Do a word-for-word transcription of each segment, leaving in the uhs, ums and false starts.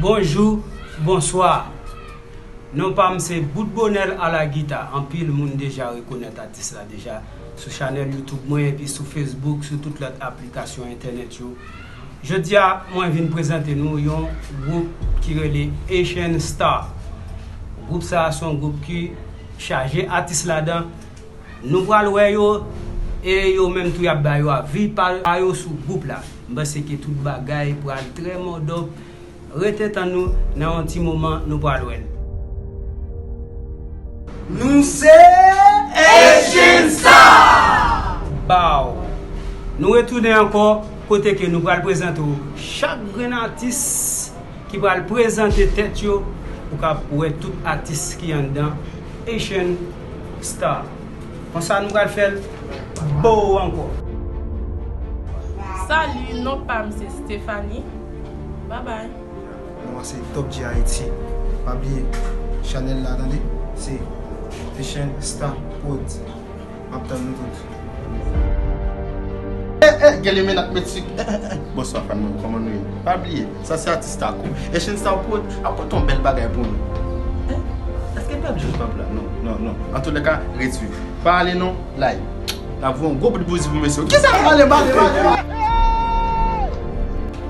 Bonjou, bonswa. Non pa m se Bout Bonèl a la gita. Anpil moun deja rekonèt atis la deja sou chanèl YouTube mwen epi sou Facebook, sou tout lòt aplikasyon entènèt yo. Jodi a, mwen vin prezante nou yon gwoup ki rele Haitian Star. Gwoup sa a se yon gwoup ki chaje atis ladan. Nou pral wè yo, e yo menm tou y ap ba yo avi pa yo sou gwoup la. M panse ke tout bagay pral trè mòdòp. Rete tann nou, nan yon ti moman, nou pral wè l. Nou se Haitian Star! Baw! Nou retounen ankò, kote ke nou pral prezante w chak grenn atis ki pral prezante tèt yo, ou ka wè tout atis ki anndan Haitian Star. Konsa nou pral fè l bow ankò. Salut, non pa m se Stephanie. Bye bye. Non, se Top G Haiti. Pa bliye, chanèl la, tande, se Haitian Star Prod. M ap tann nou tout. Eh, eh, gen limen ak met sik. Eh, eh, eh. Bonswa, fan mwen, kòman nou ye? Pa bliye, sa se atis Tako. Haitian Star Prod ap pote yon bèl bagay pou nou. Eh, èske Pablo? Pablo, non, non, non. Antoulèka, ret swiv. Pa ale non, like. N ap voye yon gwo bout bouzi pou mesye yo. Kisa? Ale, ale, ale, ale.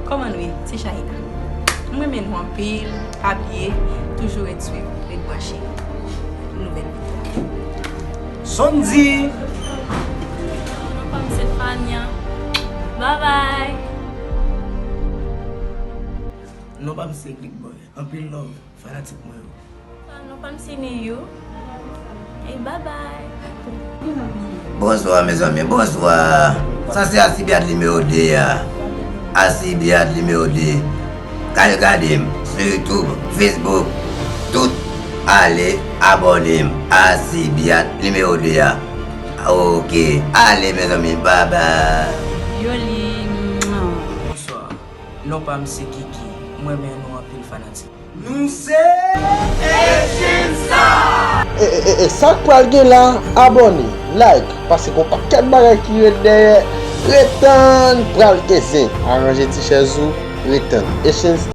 Kòman nou ye? Se Shaina. M renmen nou anpil. Pa bliye, toujou ret swiv, ret branche. Nouvèl videyo. Sondy. Non pa m se Fania. Bye bye. Non pa m se Click Boy. Anpil love, fanatik mwen yo. Ah, non pa m se Neyou. Hey, bye bye. Bonswa, mezanmi, bonswa. Sa se Asibyat nimewo de a. Asibyat nimewo de. Kay gade m sou YouTube, Facebook, tout. Ale abòne m. Asibyat nimewo de a. Oke. Ale, mezanmi, bye bye. Yoli. Bonswa. Non pa m se Kiki. Mwen renmen nou anpil, fanatik. Nou se Haitian Star! E, e, e, e, sa k pral gen la, abòne, like, paske gon pakèt bagay ki ret dèyè, ret tann, pral gen zen. Aranje ti chèz ou, ret tann. Haitian Star.